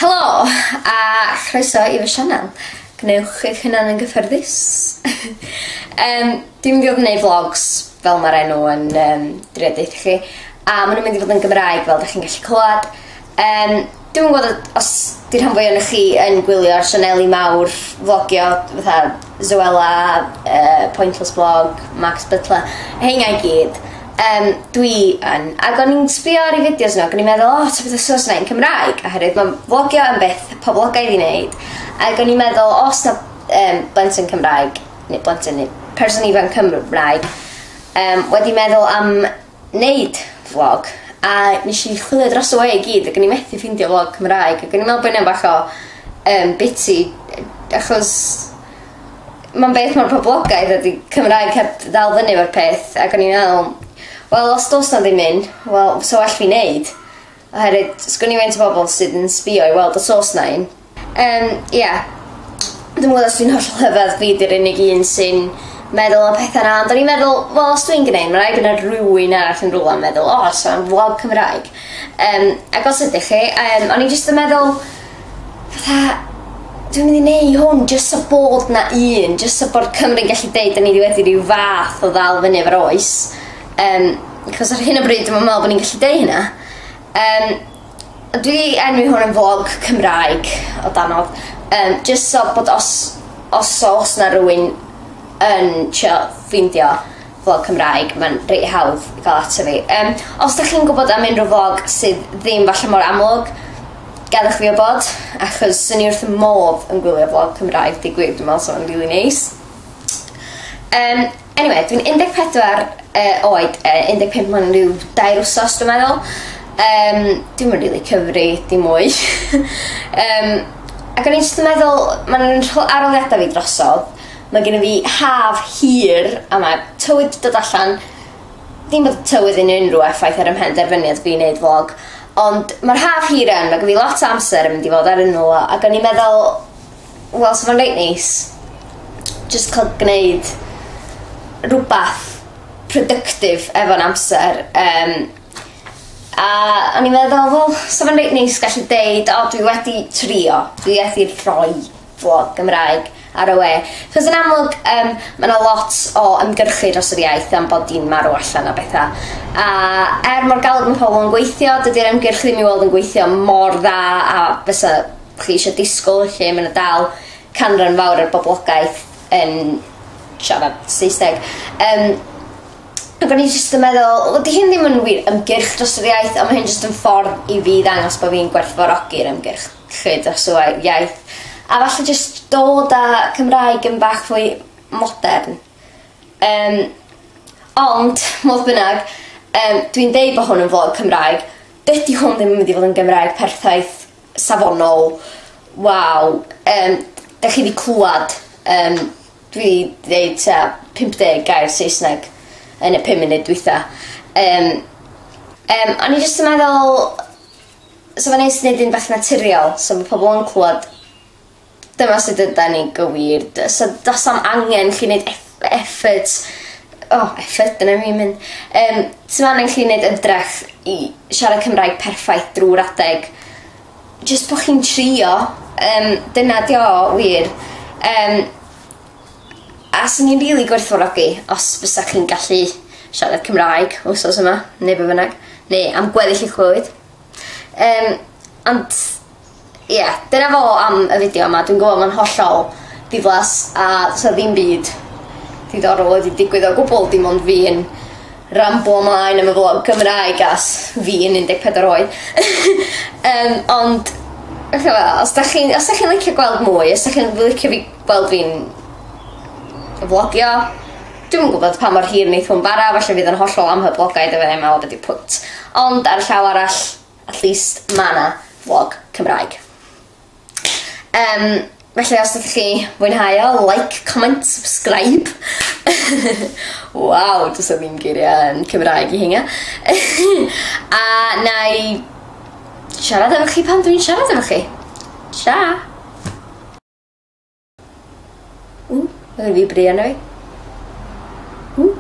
Helo a chroeso i fy sianel. Gwnewch eich hunan yn gyffyrddus. Dwi'n mynd i fod yn neud vlogs fel mae'r enw yn drio deutha chi a maen nhw'n mynd i fod yn Gymraeg fel dych chi'n gallu clywed. Dwi'm yn gwybod os 'di rhan fwya ohonoch chi yn gwylio'r sianeli mawr vlogio fatha Zoella, Pointless Vlog, Max Butler, heina i gyd. Dwi yn. Ac o'n i'n sbio ar eu fideos nhw ac o'n i'n meddwl, o, tybed os oes 'na un Cymraeg, oherwydd mae vlogio yn beth poblogaidd i wneud. Ac o'n i'n meddwl, os 'na blentyn Cymraeg, neu blentyn neu person ifanc Cymraeg, wedi meddwl am wneud vlog. A nes i chwilio dros y we i gyd ac o'n i methu ffeindio vlog Cymraeg ac o'n i'n meddwl bod hynna'n bach o biti, achos mae'n beth mor poblogaidd a 'di Cymraeg heb ddal fyny efo'r peth ac o'n i'n meddwl, wel os does 'na ddim un, wel so well fi wneud. Oherwydd sgwn i faint o bobl sydd yn sbio i weld os oes 'na un. Ia, dwi'm yn gwybod os dwi'n hollol rhyfedd fi 'di'r unig un sy'n meddwl am pethau 'na, ond o'n i'n meddwl, wel os dwi'n gwneud, mae rhaid bod 'na rywun arall yn rhywle yn meddwl, o, so am vlog Cymraeg. Ac os ydych chi, o'n i jyst yn meddwl, fatha, dwi'n mynd i neud hwn jyst so bod 'na un, jyst so bod Cymru'n gallu deud 'dan ni wedi ryw fath o ddal fyny efo'r oes. Achos ar hyn o bryd dwi'm yn meddwl bod ni'n gallu deud hynna. Dwi 'di enwi hwn yn vlog Cymraeg o danodd, jyst so bod os os o's 'na rywun yn trio ffeindio vlog Cymraeg, mae'n reit hawdd i ga'l ato fi. Os 'dach chi'n gwbod am unrhyw vlog sydd ddim falle mor amlwg, gadewch fi wybod, achos 'swn i wrth 'y modd yn gwylio vlog Cymraeg, deud gwir, dwi'n meddwl 'sa fo'n rili neis. Anyway, dwi'n 14 oed, 15 mewn ryw 2 wsos dwi'n meddwl. Dwi'm yn rili cyfri dim mwy. Ac o'n i jyst yn meddwl, ma'n arholiadau fi drosodd, mae genna fi haf hir a ma' tywydd 'di dod allan, ddim bod y tywydd yn unrhyw effaith ar 'y mhenderfyniad fi i wneud vlog, ond ma'r haf hir yn, ma' gen fi lot o amser yn mynd i fod ar yn nwylo ac o'n i'n meddwl, wel, sa fo'n reit neis jyst cael gwneud rhywbeth productive efo'n amser. A o'n i'n meddwl, wel, sa fo'n reit neis gallu deud, o, dwi wedi trio, dwi wedi rhoi vlog Gymraeg ar y we. Chos yn amlwg, ma' 'na lot o ymgyrchu dros yr iaith am bod hi'n marw allan a bethau. A er mor galed mae pobl yn gweithio, dydy'r ymgyrch ddim i weld yn gweithio mor dda a fysa chi eisiau disgwyl, lle ma' 'na dal canran fawr o'r boblogaeth yn siarad Saesneg. Ac o'n i jyst yn meddwl, wel 'di hyn ddim yn wir ymgyrch dros yr iaith, ond ma' hyn jyst yn ffordd i fi ddangos bod fi'n gwerthfawrogi'r ymgyrch dros y iaith. A falle jyst dod â Cymraeg yn bach fwy modern. Ond, modd bynnag, dwi'n deud bod hwn yn vlog Cymraeg. Dydy hwn ddim yn mynd i fod yn Gymraeg perffaith, safonol, waw. Dach chi 'di clywed, dwi 'di deud tua 50 gair Saesneg yn y 5 munud dwytha. O'n i jyst yn meddwl, so mae'n neis wneud un bach naturiol, so mae pobl yn clywed dyma sut ydan ni'n gywir, so does am angen chi wneud effort, oh, effort, dyna fi'n mynd. Sy'n angen chi wneud ymdrech i siarad Cymraeg perffaith drwy'r adeg. Jyst bod chi'n trio, dyna di o wir. A swn i'n rili gwerthfawrogi os fysa chi'n gallu siarad Cymraeg wsos yma, neu be bynnag, neu am gweddill eich bywyd. Ond ie, yeah, dyna fo am y fideo yma. Dwi'n gwybod mae'n hollol diflas a does ddim byd diddorol wedi digwydd o gwbl, dim ond fi yn ramblo ymlaen am y vlog Cymraeg as fi yn 14 oed. Ond os da chi'n os da chi'n licio gweld mwy, os da chi'n licio fi gweld fi'n vlogio, dwi'm yn gwybod pa mor hir wneith hwn bara, falle fydd yn hollol amhoblogaidd a fyddai'n meddwl beth yw'r pwynt. Ond ar y llaw arall, at least ma' 'na vlog Cymraeg. Felly os ydych chi fwynhau o, like, comment, subscribe. Waw, does 'na ddim geiriau yn Cymraeg i heina. A na i siarad efo chi pan dwi'n siarad efo chi. Ta! Ww, mae gen fi bri arno fi. Ww.